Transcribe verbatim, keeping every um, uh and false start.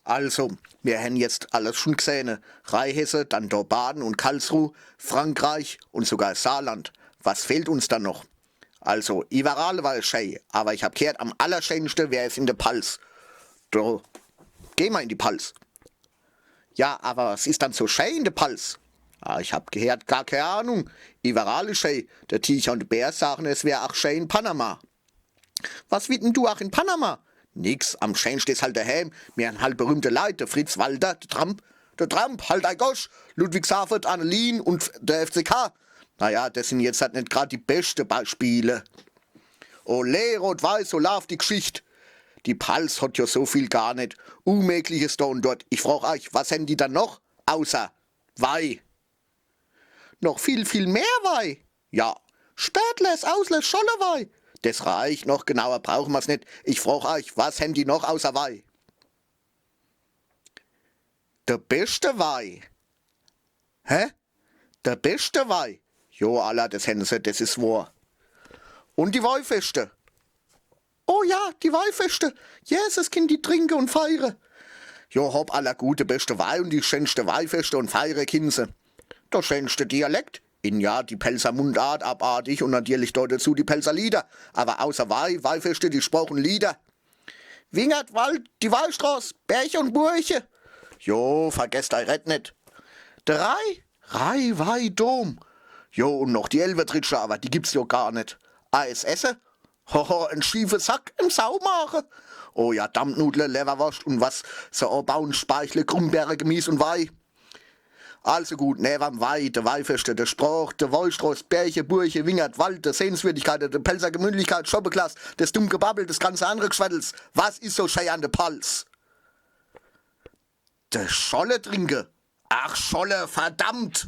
Also, mir hän jetzt alles schun gsehne. Rheihesse, dann do Baden un Karlsruh, Frankreich un sogar Saarland. Was fehlt uns dann noch? Also, iwwerall war es schee, awwer ich hab gheert, am allerscheenste wär es in de Palz. Do, geh mer in die Palz. Ja, awwer was is dann so schee in de Palz? Ah, ich hab gheert, gar kee Ahnung. Iwwerall is schee. De Tiger un de Bär sachen, es wär ach schee in Panama. Was witt denn do ach in Panama? Nix, am scheenste is halt dehääm. Mir hän halt berühmte Leit, de Fritz Walter, de Trump, de Trump, halt dei Gosch, Ludwigshafe, Annelien un de F C K. Na ja, des sin jetzt halt net grad die beschte Beispiele. Ole, rot-weiß, so laaft die Gschicht. Die Palz hot jo so viel gar net. Unmägliches do un dort. Ich frooch eich, was hän die dann noch? Außer Wei. Noch viel, viel mehr Wei. Ja, Spätless, Ausless, Schollewei. Des reicht noch, genauer brauche mer's net. Ich frooch eich, was hän die noch außer Wei? De beschte Wei. Hä? De beschte Wei? Jo, alla, des hän se, des is wohr. Un die Weifeschte. Oh ja, die Weifeschte. Jeseskind, die trinke un feiere. Jo, hopp, alla gut, de beschte Wei un die scheenste Weifeschte un feiere kinne se. De scheenste Dialekt. In ja, die Pälzer Mundart, abartig un natierlich do dezu die Pälzer Lieder. Awwer außer Wei, Weifeschte, die Sproch un Lieder. Wingert, Wald, die Weistroß, Bärche un Burche. Jo, vergess dei Redd net. De Rhei, Rhei, Wei, Dom. Jo, un noch die Elwetrittsche, awwer die gibt's jo gar net. Eis esse? Hoho, en schiefe Sack im Saumache. Oh ja, Dampnudle, Lewwerworscht un was se abauen, Spargele, Grumbeere, Gemies un Wei. Also gut, newe em Wei, de Weifeschte, de Sproch, de Weistroß, Bärche, Burche, Wingert, Wald, de Sehenswürdigkeite, de Pälzer Gemütlichkeit, Schoppeglas, des dumm Gebabbel, des ganze annere Gschwäddels. Was is so schee an de Palz? De Scholle trinke. Ach, Scholle, verdammt!